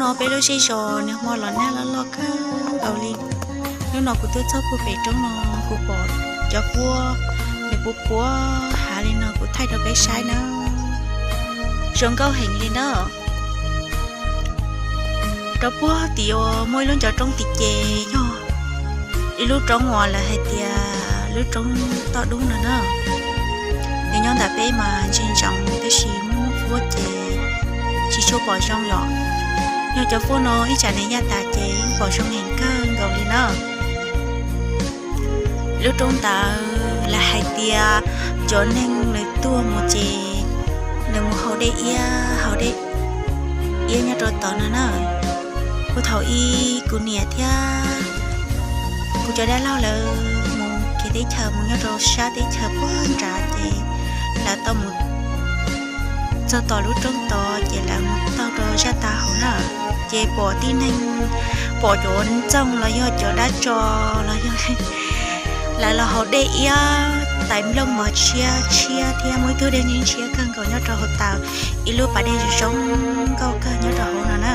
No peb lub zej zos nag hmo los nag loj loj kawg nkaus li. Hnub no kuv tuaj txog puag pem roob no, kuv pom cov huab nws puv puav hav li no, kuv thaij rau peb saib na. Zoo nkauj heev li na. Rau puag tim uas muaj ib lub ncov roob tim ces yog ib lub roob uas lawv hais tias lub roob toj dub no na. Nws nyob ntawm peb mas ntse ntsoov tab sis muaj huab ces tsis tshua pom zoo yom. Yog cov huab no ib tsam nws yaj tas ces yeej pom zoo heev kawg nkaus li na. Lub roob ntawd lawv hais tias cov neeg nws tuaj mus ces nws mus haus dej iab, haus dej iab nyob rau tod no na. Kuv thaum ub kuv niam thiab kuv cov dab laug lawv mus kev teb chaws mus nyob rau sab teb chaws puag nrad ces lawv tau mus txog tom lub roob tod ces lawv mus taug rau zaj tav hauv na, ces pom tib neeg, pom cov ntxoog los yog cov dab tso los yog lawv los haus dej iab, tais nplooj mos tshiab tshiab thiab muaj ib tug dej ntshiab kawg nkaus nyob rau hauv taw, ib lub pas dej zoo zoo nkauj kawg nyob rau hauv no na.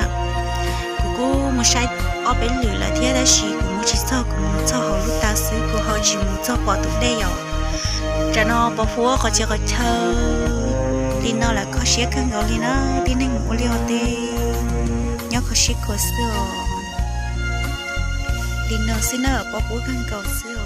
Kuv kuj mus saib ob peb lwm lawm thiab tab sis kuv mus tsis txog, kuv mus txog hauv lub taw xwb, kuv ho tsis mus txog pom tus dej yom. Tsam no pom huab qhov txhia qhov chaw li no lawm kho siab kawg nkaus li na, tib neeg mus ua liaj ua teb nyob kho siab khuav xwb os. Li no xwb na, pom huab kawg nkaus xwb.